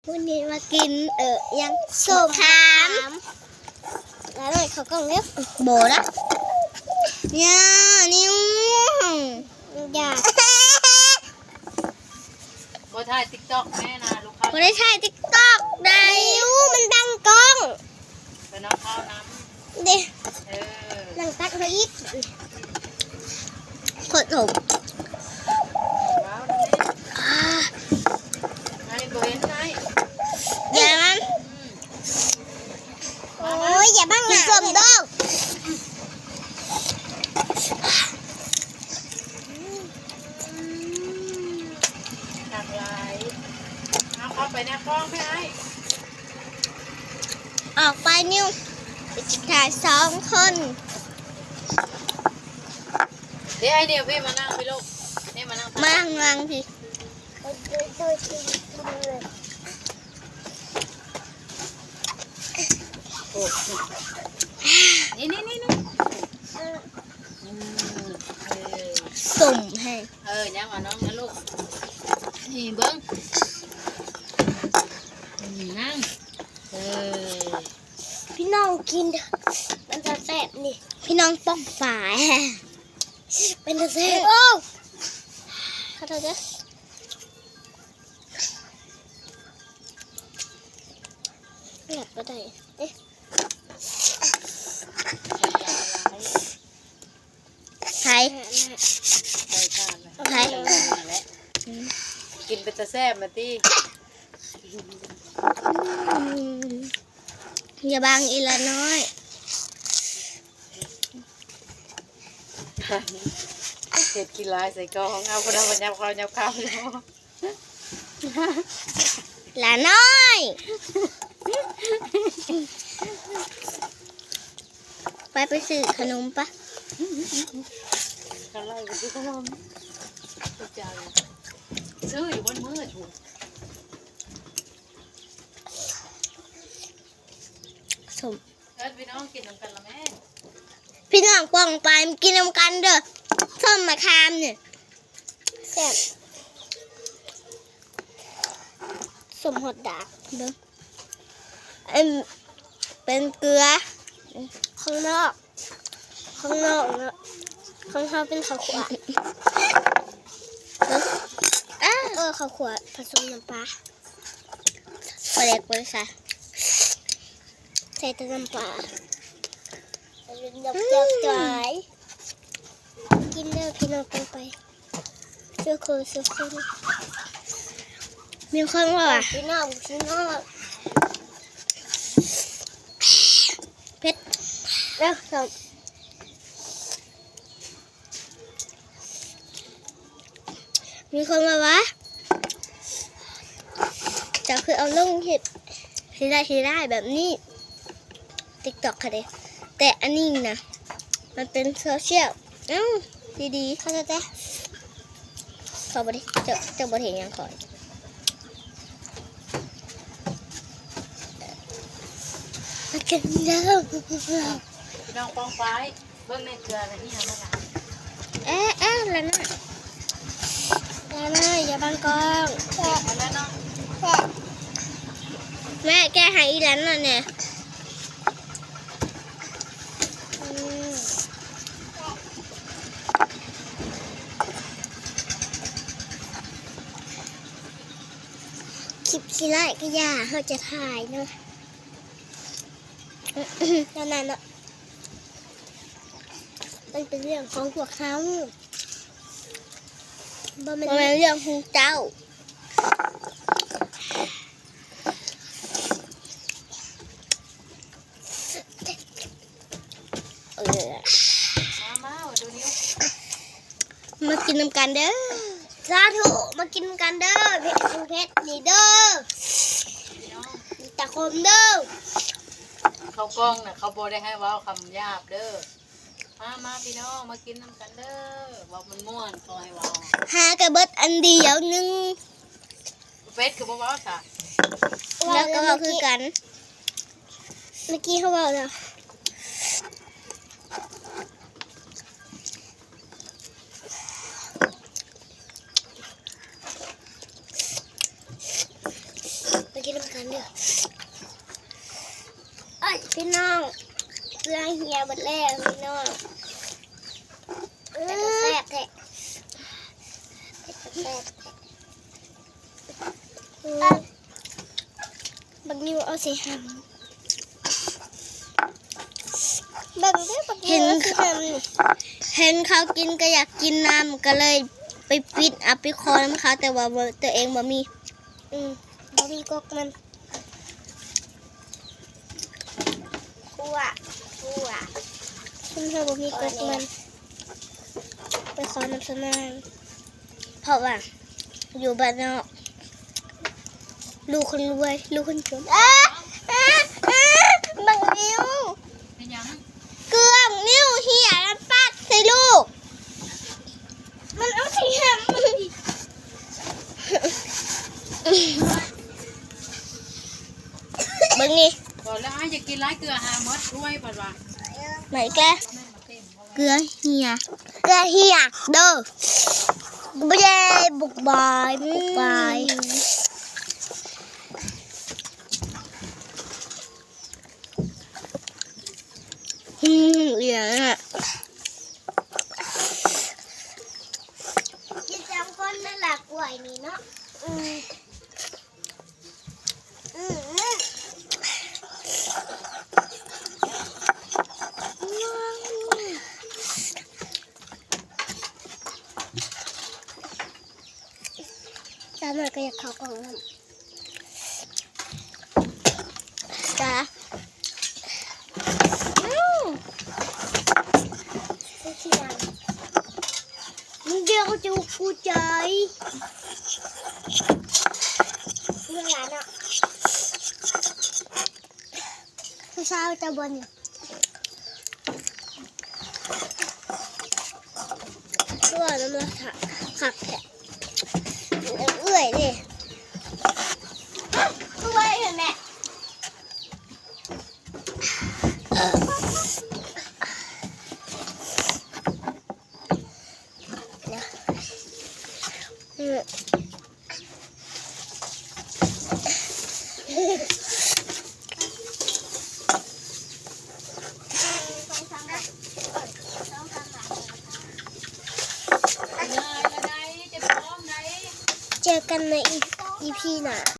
ມື້ນີ້ມາກິນ ເອີ ຫຍັງ ສົ້ມ ມະຂາມ ແລ້ວເຂົ້າກ່ອງເດີ້ ບໍ່ນະ ຢ່າ ນິ້ວ ຢ່າ ບໍ່ຖ່າຍຕິກຕັອກແມ່ນະ ລູກຄ້າ ບໍ່ໄດ້ຖ່າຍຕິກຕັອກໃດ ນິ້ວ ມັນບັງກ້ອງ ໄປນຳເຂົ້ານຳ ເດ້ ເອີ ນັ່ງຕັກໃຫ້ອີກ ໂຄດສົມ ວ້າວ ນະແມ່ ອ້າ ໄອ້ ບໍ່ເຫັນໄອ້ ຢ່າມັນ ອືມ ໂອ້ຍ ຢ່າບັງ ກິນສົ້ມເດີ້ ອືມ ໜັກຫຼາຍ ເອົາເຂົ້າໄປໃນກ້ອງແມ່ອ້າຍ. ອອກໄປ ນິວ ໄປກິນຂ້າວສອງຄົນ ເດ້ ໄອ້ນິວ ພີ່ມານັ່ງ ພີ່ລູກ ນີ້ມານັ່ງ ມານັ່ງພີ່ ໂອ້ ນີ້ໆໆໆ ອືມ ເອີ ສົ້ມແຮງ ເອີ ຍ່າງມານ້ອງນະລູກ ນີ້ເບິ່ງ ນີ້ນັ່ງ ເອີ ພີ່ນ້ອງກິນ ມັນຈະແຊບນີ້ ພີ່ນ້ອງປ້ອງປາຍ ເປັນຕາແຊບ ໂອ້ ຂໍໂທດເດີ້ ແຊບບໍ່ໄດ້ ເອະ ໃສ່ ໃສ່ຖ່ານ ໃສ່ ກິນເປັນຕາແຊບມາຕິ ອືມ ຢ່າບັງອີ່ຫຼ້ານ້ອຍ ເຮັດຂີ້ລາຍໃສ່ກ້ອງ ເອົາ ພຸ້ນນະ ເພິ່ນຫຍັບເຂົ້າຫຍັບເຂົ້າຢູ່. ຫຼານ້ອຍ ໄປ ໄປຊື້ຂະໜົມປະ ເຂົາໄລ່ໄປຊື້ຂະໜົມ ໄປຈ່າຍ ຊື້ຢູ່ເບິດມື້ພຸ້ນ ສົ້ມ. ເອີ້ນພີ່ນ້ອງກິນນຳກັນລະແມ່ ພີ່ນ້ອງປ້ອງປາຍມາກິນນຳກັນເດີ້ ສົ້ມມະຂາມນີ້ແຊບ ສົ້ມຮອດດາກເບິ່ງ ອັນ ເປັນເກືອ ຂ້າງນອກ ຂ້າງນອກເນາະ ຂອງເຮົາເປັນເຂົ້າຂົ້ວ ເອີ ເອີ ເຂົ້າຂົ້ວຜະສົມນ້ຳປາ ປາແດກບໍ່ໄດ້ໃສ່ ໃສ່ແຕ່ນ້ຳປາ ເປັນດອກແກ້ວຈອຍ ກິນເດີ້ພີ່ນ້ອງ ກິນໄປ ເຊື່ອຄົນ ເຊື່ອຄົນ ມີຄົນວ່າ ພີ່ນ້ອງ ພີ່ນ້ອງ ເຜັດ ເດີ້ ມີຄົນວ່າວ່າ ເຈົ້າຄືເອົາລົງເຮັດຂີ້ຮ້າຍ ຂີ້ຮ້າຍແບບນີ້ ຕິກຕັອກຫັ້ນເດ້ ແຕ່ອັນນີ້ນະ ມັນເປັນໂຊຊຽວ ເອົ້າ ດີໆ ເຂົາເຈົ້າແຕ່ ເຂົາບໍ່ໄດ້ ເຈົ້າ ເຈົ້າບໍ່ເຫັນຫຍັງຂ້ອຍ ມາກິນເດີ້ ພີ່ນ້ອງປ້ອງປາຍ ເບິ່ງໃນເກືອນະ ອີ່ຫຍັງມັນນະ ເອະ ເອະ ລະນະ ລະນະ ຢ່າບັງກ້ອງ ແມ່ແກະໃຫ້ອີ່ລະນະແດ່ ອືມ ຄລິບຂີ້ຮ້າຍກະຢ່າ ເຮົາຈະຖ່າຍເນາະ ແນວນັ້ນເນາະ ມັນເປັນເລື່ອງຂອງພວກເຮົາ ບໍ່ແມ່ນ ບໍ່ແມ່ນເລື່ອງຂອງເຈົ້າ ເອີ ມາ ມາ ມາດູນີ້ ມາກິນນຳກັນເດີ້ ສາທຸ ມາກິນນຳກັນເດີ້ ເຜັດ ເຜັດນີ້ເດີ້ ຕາຄົມເດີ້ ເຂົ້າກ່ອງນະ ເຂົາບໍ່ໄດ້ໃຫ້ເວົ້າຄຳຫຍາບເດີ້ ມາ ມາ ພີ່ນ້ອງ ມາກິນນຳກັນເດີ້ ເວົ້າມ່ວນໆ ເຂົາໃຫ້ເວົ້າ ຫາກະເບິດອັນດຽວໜຶ່ງ ເປັດຄືບໍ່ເວົ້າຊະ ແລ້ວກະເວົ້າຄືກັນ ເມື່ອກີ້ເຮົາເວົ້າແລ້ວ ມາກິນນຳ ໂອ້ຍ ພີ່ນ້ອງ ເກືອເຫຍເບິດແລ້ວພີ່ນ້ອງ. ເອີ ເປັນຕາແຊບແທ້ ເປັນຕາແຊບແທ້. ເອີ ບັກນິວເອົາໃສ່ຫຳ ເບິ່ງເດີ ບັກນິວເອົາໃສ່ຫຳນີ້. ເຫັນເຂົາກິນກໍຢາກກິນນຳ ກໍເລີຍໄປປິດເອົາ ໄປຂໍນຳເຂົາ ແຕ່ວ່າຕົວເອງບໍ່ມີ. ອືມ ບໍ່ມີກົກມັນ. ຂົ້ວ ຂົ້ວ ເພິ່ນເຮົາບໍ່ມີກົກມັນ ໄປຂໍນຳສະນາງ ເພາະວ່າຢູ່ບ້ານນອກ ລູກຄົນລວຍ ລູກຄົນຈົນ. ອ້າ ອ້າ ອ້າ ບັກນິວ ເປັນຫຍັງ? ເກືອງນິວເຫຍ ແລ້ວປາດໃສ່ລູກ ມັນເອົາໃສ່ຫຳ. ເບິ່ງນີ້ ພໍແລ້ວ ອ້າຍຢາກກິນຫຼາຍເກືອຫາໝົດຖ້ວຍ ເພິ່ນວ່າ. ມາອີກແລ້ວ ເກືອເຫຍ ເກືອເຫຍເດີ ເຢ້ ບຸກບາຍ ບຸກບາຍ. ອືມ ອີຫຍັງອະ ກິນສອງຄົນນັ້ນລະກ້ວຍນີ້ເນາະ. ອືມ ອືມ ສາວນ້ອຍກໍຢາກເຂົ້າກ້ອງນຳ. ຈ້າ ອືມ ຄືຊິດັງ ມັນດຽວກໍຈະຫົວໃຈ ເລື່ອງຫຼາຍເນາະ ຜູ້ສາວຈະບໍ່ນີ້. ຄືວ່ານ້ຳລະຄັກແທ້ ເອື້ອຍເດ້ ເອື້ອຍແມ່. ເຈີກັນໃນອີພີໜ້າ.